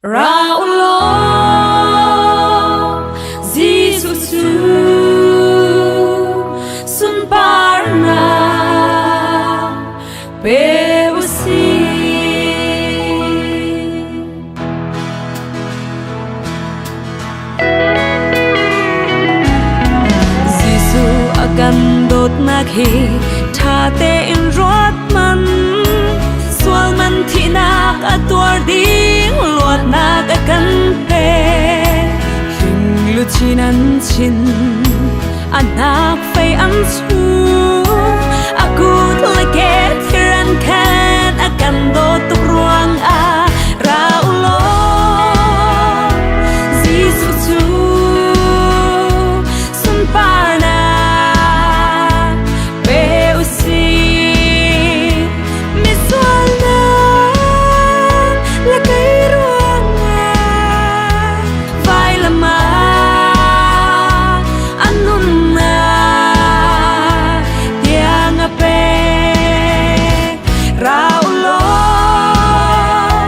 Ra u law Jesuh cu sunparnak pe u sih. Jesuh a kan dawtnak hi ṭha tein ruat hmanh. Sual man thihnak a tuar ding luatnak a kan pek. Hling luchin an chin, a hnak fei an chu. A kut le ke thir an khen, a kan dawt tuk ruangah ra u law Jesuh cu sunparnak pe u sih. Misual nak le kei ruangah vailam ah a nunnak tiang a pek. Ra u law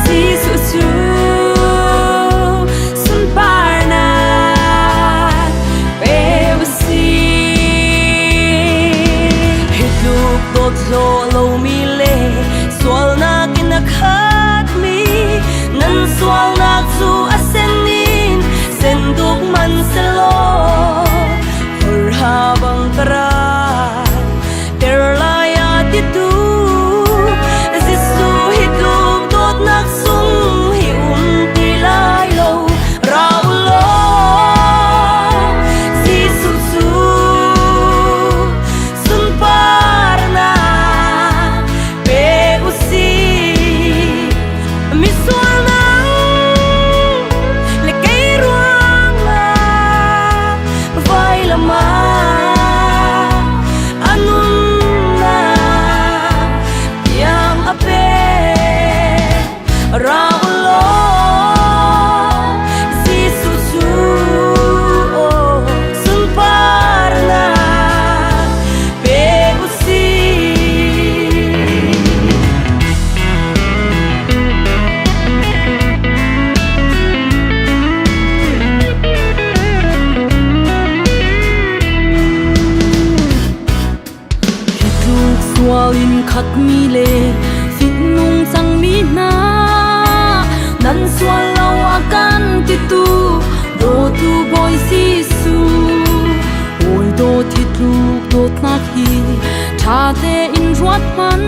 Jesuh cu sunparnak pe u sih. Hi tluk dawt hlawh lomi le sualnak in a khatmi nan sualnak cu a sen in sen duk man selaw hurha bang ka ral ter lai a titu Jesuh hi tluk dawtnak sung hi um ti lai lo. Ra u law Jesuh cu sunparnak pe u sih. Misual nang le kei ruangah vailam ah a nunnak tiang a pek. Ra u law Jesuh cu sunparnak pe u sih. Hi tluk sual in khatmi le fihnung cangmi hna nan sual lo a kan titu dawtu Bawi Jesuh. Hawi dawt hi tluk dawtnak hi ṭha tein ruat hmanh.